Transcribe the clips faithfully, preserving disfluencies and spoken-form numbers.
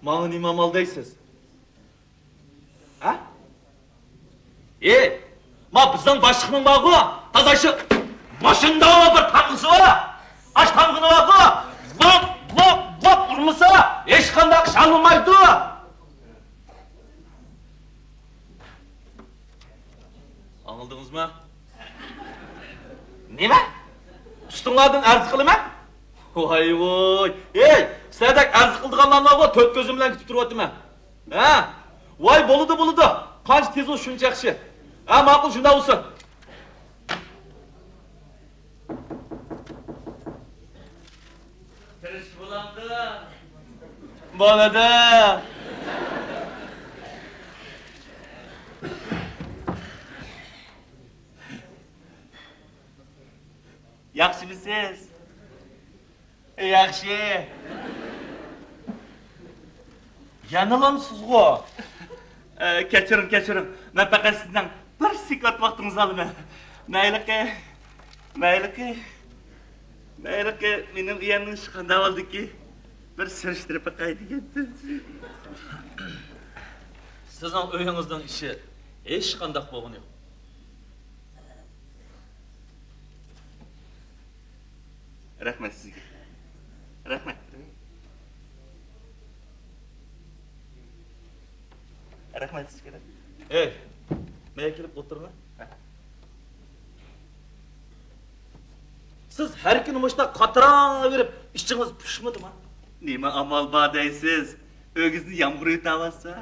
ماڭا نېمە ئامال دەيسىز؟ ھە؟ ئېي، ما بىزنىڭ باشلىقنىڭ بارغۇ، تازا شۇ ماشىنىدا بىر تاقىسى بار. ئاش تامغىنى بارغۇ، ۋاپ، ۋاپ، ۋاپ ئۇرمىسا، ھېچقانداق ئىش ھاللىمايدۇ. ئاڭلىدىڭىزمۇ؟ نېمە؟ ئۈستۈڭلاردىن ئەرز قىلىمەن؟ ۋاي ۋوي! ھېي، سىلەردەك ئەرز قىلىدىغانلارنى تۆت كۆزۈم بىلەن كۈتۈپ تۇرۇۋاتىمەن. ھە؟ ۋاي، بولىدۇ، بولىدۇ. قانچە تېز بولسا شۇنچە ياخشى. ھە، ماقۇل، شۇنداق بولسۇن. تىرىشىپ بولامدۇ؟ بولىدۇ. ياخشىمۇسىز؟ ياخشى. يەنىلامسىزغۇ؟ ئە، كەچۈرۈڭ، كەچۈرۈڭ. مەن پەقەت سىزنىڭ بىر سېكۇنت ۋاقتىڭىزنى ئالىمەن. مەيلىقى، مەيلىقى، مەيلىقى، مېنىڭ ئۆيۈمنىڭ ئىشى قانداق بولدىكى؟ بىر سۈرۈشتۈرۈپ باقاي دېگەنتىم. سىزنىڭ ئۆيىڭىزنىڭ ئىشى ھېچقانداق بولغىنى يوق. رەھمەت سىزگە. رەھمەت. رەھمەت سىزگە. ھەي، مەيە كېلىپ ئولتۇرۇڭ. سىز ھەر كۈنى مۇشۇنداق قاتراۋېرىپ ئىچىڭىز پۇشمىدىما؟ نېمە ئامال بار دەيسىز؟ ئۆگزىنى يامغۇر يۇتۇۋاتسا.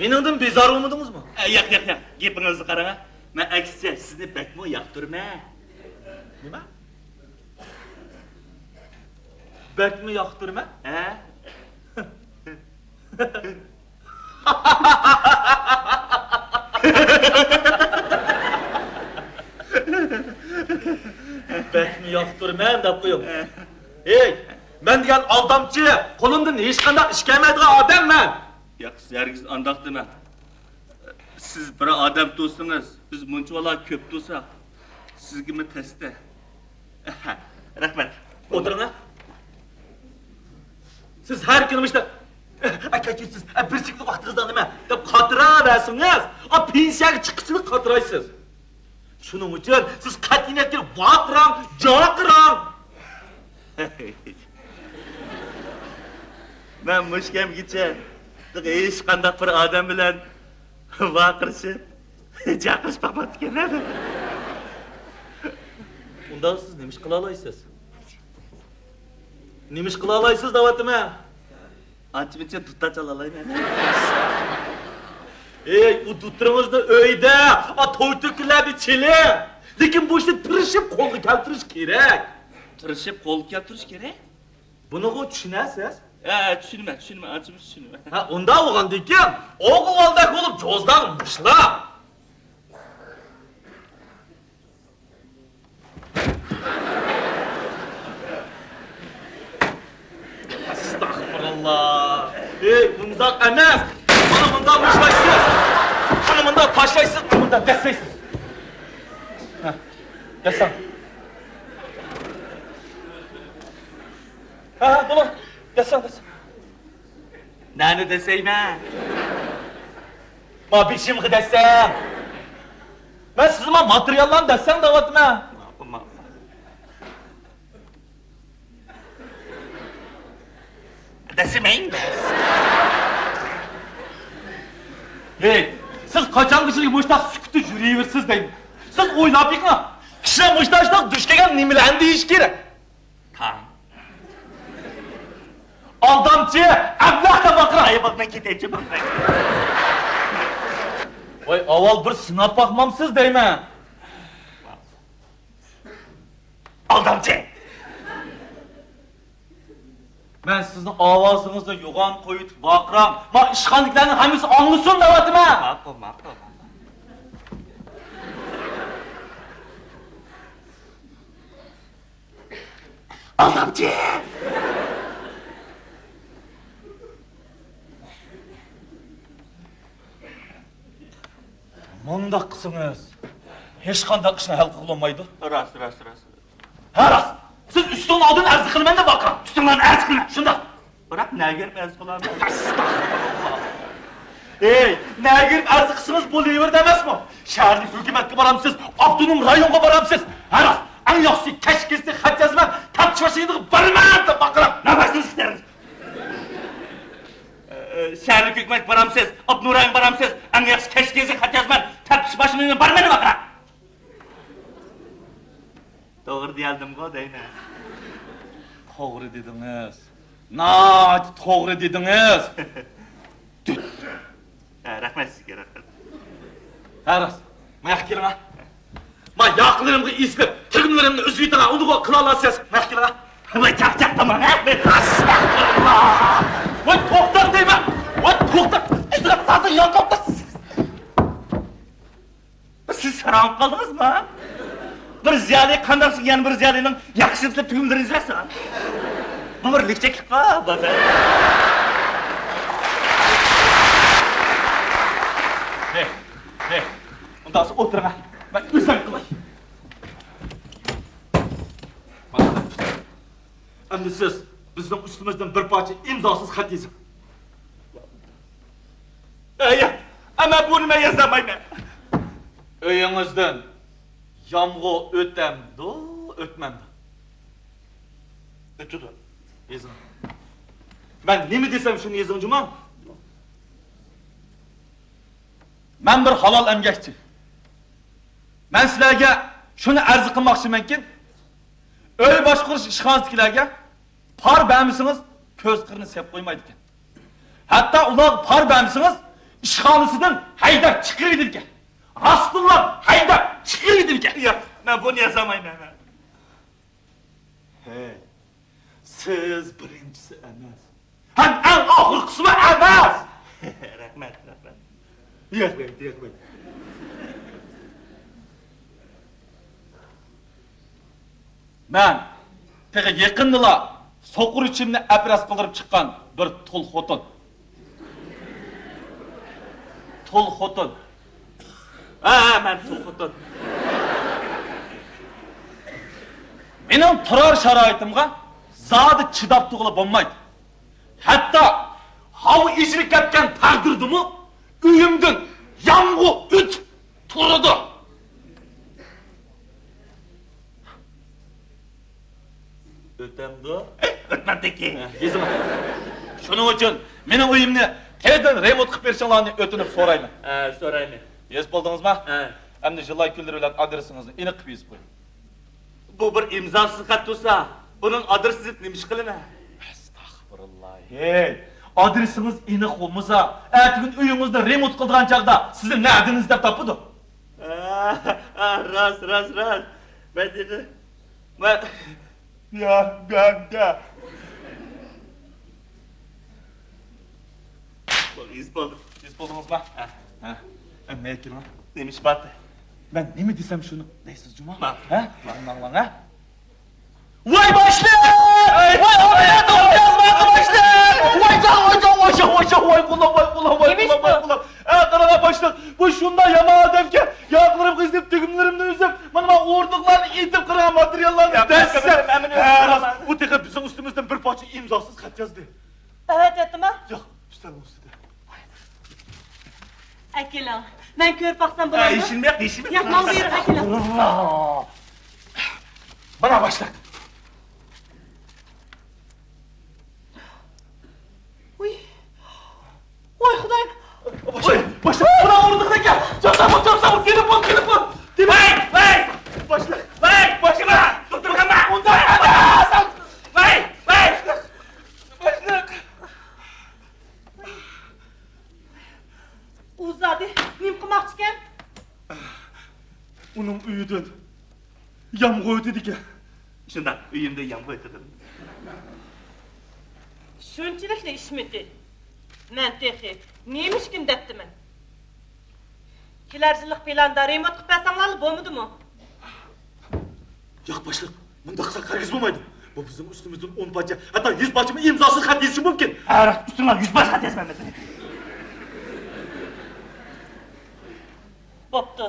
مېنىڭدىن بىزار بولمىدىڭىزمۇ؟ ئە، ياق، ياق، ياق. گېپىڭىزنى قاراڭ. مەن ئەكسىچە سىزنى بەكمۇ ياقتۇرىمەن. نېمە؟ بەكمۇ ياقتۇرىمەن؟ ھە؟ بەكمۇ ياقتۇرىمەن دەپ قويۇڭ. ھېي، مەن دېگەن ئالدامچى، قولۇمدىن ھېچقانداق ئىش كەلمەيدىغان ئادەم مەن. ياق، سىز ھەرگىز ئانداق دېمەڭ. سىز بىر ئادەم تۇرسىڭىز، بىز مۇنچىۋالا كۆپ تۇرساق، سىزگىمۇ تەستە. رەھمەت. ئولتۇرۇڭ. سىز ھەر كۈنى مۇشۇنداق، ئە، كەچۈرسىز، ئە، بىر سېكۇنت ۋاقتىڭىزنى ئالىمەن دەپ قاتراۋەرسىڭىز، ئا، پېنسىيەگە چىققۇچىلىك قاترايسىز. شۇنىڭ ئۈچۈن سىز قەتئىينىيەتكە ۋارقىراڭ، جارقىراڭ. مەن مۇشۇ كەمگىچە ھېچقانداق بىر ئادەم بىلەن ۋارقىرىشىپ، جارقىرىشىپ باقماپتىكەنمەن. ئۇنداق سىز نېمە ئىش قىلالايسىز؟ نېمە ئىش قىلالايسىز دەۋاتىمەن؟ ئانچە-مۇنچە دۇتار چالالايمەن. ئەي، ئۇ دۇتىرىڭىزنى ئۆيدە، ئا، توي-تۆكۈنلەردە چېلىڭ. لېكىن بۇ ئىشنى تىرىشىپ قولغا كەلتۈرۈش كېرەك. تىرىشىپ قولغا كەلتۈرۈش كېرەك؟ بۇنىغۇ چۈشىنەسىز؟ ھە، چۈشىنىمەن، چۈشىنىمەن، ئانچە-مۇنچە چۈشىنىمەن. ھە، ئۇنداق بولغاندىكىن، ئوغۇل بالىدەك بولۇپ جوزداڭ مۇشۇلار. ئەستەغپۇرۇللا. ئەي، مۇنداق ئەمەس. مانا مۇنداق مۇشتلايسىز. مانا مۇنداق تاشلايسىز، مانا مۇنداق دەسسەيسىز. ھە، دەسسەڭ. ھە، ھە، بولۇڭ. دەسسەڭ، دەسسەڭ. نەنى دەسسەيمەن؟ ما بېشىمغا دەسسەڭ. مەن سىزگە ما ماتېرىياللارنى دەسسەڭ دەۋاتىمەن. ماقۇل، ماقۇل. دەسسىمەيمەن. ھەي، سىز قاچانغىچە مۇشۇنداق سۈكۈتتە يۈرۈۋېرىسىز دەيمەن. سىز ئويلاپ بېقىڭ، كىشى مۇشۇنداق دۇچ كەلگەن نېمىلەرنى دېيىشى كېرەك؟ تاڭ. ئالدامچى، ئەبلەخ تاماقرا! ئاي، بولماي كېتەيچۇ، بولماي. ۋاي، ئاۋۋال بىر سىناپ باقمامسىز دەيمەن. ئالدامچى! مەن سىزنىڭ ئاۋازىڭىزنى يوغان قويۇۋېتىپ ۋارقىراڭ، ما ئىشخانىدىكىلەرنىڭ ھەممىسى ئاڭلىسۇن دەۋاتىمەن. ماقۇل، ماقۇل. ئالدامچى! مۇنداق قىلسىڭىز، ھېچقانداق ئىشنى ھەل قىلغىلى بولمايدۇ. راست، راست، راست. ھە، راست! سىز ئۈستى ئالدىن ئەرز قىلىمەن دەپ ۋارقىراڭ. ئۈستۈڭلارنى ئەرز قىلىمەن. شۇنداق. بىراق نەگە بېرىپ ئەرز قىلارمەن؟ ئەستەغپۇرۇللا. ئەي، نەگە بېرىپ ئەرز قىلسىڭىز بولۇۋېرىدۇ ئەمەسمۇ؟ شەھەرلىك ھۆكۈمەتكە بارامسىز، ئاپتونوم رايونغا بارامسىز؟ ھە راست، ئەڭ ياخشىسى كەچ كەلسە خەت يازىمەن، تەپتىش باشلىقىنىڭ يېنىغا بارىمەن دەپ ۋارقىراڭ. نەپەسىڭىز كېتەرمىز. ئە، شەھەرلىك ھۆكۈمەتكە بارامسىز، ئاپتونوم رايونغا بارامسىز؟ ئەڭ ياخشىسى كەچ كەلسە خەت يازىمەن، تەپتىش باشلىقىنىڭ يېنىغا بارىمەن دەپ ۋارقىراڭ. توغرا دېيەلدىمغۇ دەيمەن. توغرا دېدىڭىز. ناھايىتى توغرا دېدىڭىز. ھە، رەھمەت سىزگە، رەھمەت. ھە، راست. ماياققا كېلىڭ، ھە. ما ياقىلىرىمغا ئېسىلىپ، تۈگمىلىرىمنى ئۈزۈۋېتىڭ، ھە. ئۇندىغۇ قىلالاسىز. ماياققا كېلىڭ، ھە. ۋاي، چاقچاق تاماڭ، ھە. ئەستەغپۇرۇللا. ۋاي، توختاڭ دەيمەن. ۋاي، توختاڭ. ئىشتىراك سازا يان توختاڭ. سىز ساراڭ قالدىڭىزمۇ؟ بىر زىيالىي قانداقسىز يەنە بىر زىيالىينىڭ ياقىسىنى تۇتۇپ تۈگمىلىرىنى ئۈزۈۋەتسە. بۇ بىر لىكچەكلىك بار، بازار. ھەي، ھەي، ئۇنداقسا ئولتۇرۇڭ، مەن ئۆزۈم قىلاي. ئەمدى سىز بىزنىڭ ئۈستىمىزدىن بىر پارچە ئىمزاسىز خەت يېزىڭ. ئەي، ئەمما بۇنى مەن يازالمايمەن. ئۆيىڭىزدىن يامغۇر ئۆتەمدۇ، ئۆتمەمدۇ؟ ئۆتىدۇ. يېزىڭ. مەن نېمە دېسەم، شۇنى يېزىڭ جۇما. مەن بىر ھالال ئەمگەكچى. مەن سىلەرگە شۇنى ئەرز قىلماقچىمەنكى، ئۆي باشقۇرۇش ئىشخانىسىدىكىلەرگە پار بەرمىسىڭىز، كۆز قىرىنى سېلىپ قويمايدىكەن. ھەتتا ئۇلارغا پار بەرمىسىڭىز، ئىشخانىسىدىن ھەيدەپ چىقىرىۋېتىدىكەن. راستتىنلا ھەيدەپ چىقىرىۋېتىدىكەن. ياق، مەن بۇنى يازالمايمەن. ھەي، سىز بىرىنچىسى ئەمەس. ھەم ئەڭ ئاخىرقىسىمۇ ئەمەس. رەھمەت، رەھمەت. ياق، ياق، ياق. مەن تېخى يېقىندىلا سوقۇر ئىچىمنى ئەپراز قىلدۇرۇپ چىققان بىر تۇل خوتۇن. تۇل خوتۇن. ھە، ھە، مەن تۇل خوتۇن. مېنىڭ تۇرار شارائىتىمغا زادى چىداپ تۇرغىلى بولمايدۇ. ھەتتا ھاۋا ئېچىلىپ كەتكەن تەقدىردىمۇ ئۆيۈمدىن يامغۇر ئۆتۈپ تۇرىدۇ. ئۆتەمدۇ؟ ئۆتمەمدىكى. ھە، يېزىڭ. شۇنىڭ ئۈچۈن مېنىڭ ئۆيۈمنى تېزدىن رېمونت قىلىپ بېرىشىڭلارنى ئۆتۈنۈپ سورايمەن. ھە، سورايمەن. يېزىپ بولدىڭىزمۇ؟ ھە. ئەمدى يىللار كۈنلىرى بىلەن ئادرېسىڭىزنى ئېنىق قىلىپ يېزىپ قويۇڭ. بۇ بىر ئىمزاسىز خەت تۇرسا، بۇنىڭ ئادرېسى دەپ نېمە ئىش قىلىمەن؟ ئەستەغپۇرۇللا. ھەي، ئادرېسىڭىز ئېنىق بولمىسا، ئەتىگۈن ئۆيىڭىزنى رېمونت قىلىدىغان چاغدا سىزنى نەدىن ئىزدەپ تاپىدۇ؟ ئا، ئا، راست، راست، راست. مەن تېخى، مەن، يا، يا، يا. يېزىپ بولدۇم. يېزىپ بولدىڭىزمۇ؟ ھە. ھە. ئەمدى كېلىڭ. نېمە ئىش بار؟ مەن نېمە دېسەم، شۇنى دەيسىز جۇما. ھە؟ ماڭ، ماڭ، ھە؟ ۋاي باشلىق! ۋاي ئابلەت ئوبيازماقى باشلىق! ۋاي جان، ۋاي جان، ۋاي جان، ۋاي جان، ۋاي قۇلۇم، ۋاي قۇلۇم، ۋاي قۇلۇم، ۋاي قۇلۇم. ئە، قاراڭا باشلىق، بۇ شۇنداق يامان ئادەمكەن. ياقىلىرىمغا ئېسىلىپ، تۈگمىلىرىمنى ئۈزۈپ، مانا، مانا ئورۇندۇقلارنى ئېتىپ، قاراڭا، ماتېرىياللارنى دەسسەپ. ھە، راست، بۇ تېخى بىزنىڭ ئۈستىمىزدىن بىر پارچە ئىمزاسىز خەت يازدى. ئەۋەتەتتىما؟ ياق، ئۈستەلنىڭ ئۈستىدە. ئەكېلىڭ. مەن كۆرۈپ باقسام بولامدۇ؟ ھېچنېمە ياق، ھېچنېمە ياق. ياق، ماڭا بېرىڭ، ئەكېلىڭ. مانا باشلىق. ۋۇي. ۋاي خۇدايىم. باشلىق، باشلىق. ئۇلار ئۇرۇندۇق ئىكەن. جان ساق بول، جان ساق بول. تېلېفون، تېلېفون. ۋاي، ۋاي. باشلىق. ۋاي، باشلىق. توختاڭ، توختاڭ. ئۇنداق ئەمەس. ۋاي، ۋاي. باشلىق. ئۇ زادى نېمە قىلماقچىكەن؟ ئۇنىڭ ئۆيىدىن يامغۇر ئۆتىدىكەن. شۇنداق، ئۆيۈمدە يامغۇر ئۆتىدۇ. شۇنچىلىكلا ئىشمىتى؟ مەن تېخى نېمىشكىن دەپتىمەن. كېلەر يىللىق پىلاندا رېمونت قىلىپ بەرسەڭلارلا بولمىدىمۇ؟ ياق، باشلىق، مۇنداق قىلساق ھەرگىز بولمايدۇ. بۇ بىزنىڭ ئۈستىمىزدىن ئون پارچە، ھەتتا يۈز پارچىمۇ ئىمزاسىز خەت يېزىشى مۇمكىن. ھە، راست، ئۈستۈڭلار يۈز پارچە خەت يازىمەن مەن سىزگە. بوپتۇ.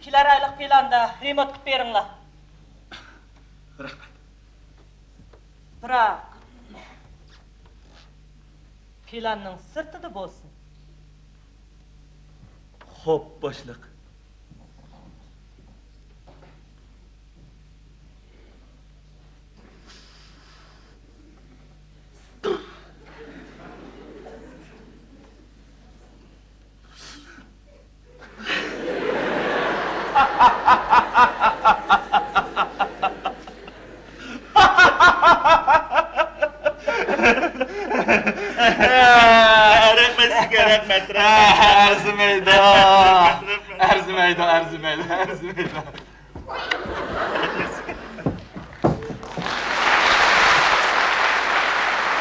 كېلەر ئايلىق پىلاندا رېمونت قىلىپ بېرىڭلار. رەھمەت. بىراق، پىلاننىڭ سىرتىدا بولسۇن. خوپ، باشلىق. رەھمەت سىزگە، رەھمەت، رەھمەت. ئەرزىمەيدۇ. رەھمەت، رەھمەت. ئەرزىمەيدۇ، ئەرزىمەيدۇ، ئەرزىمەيدۇ.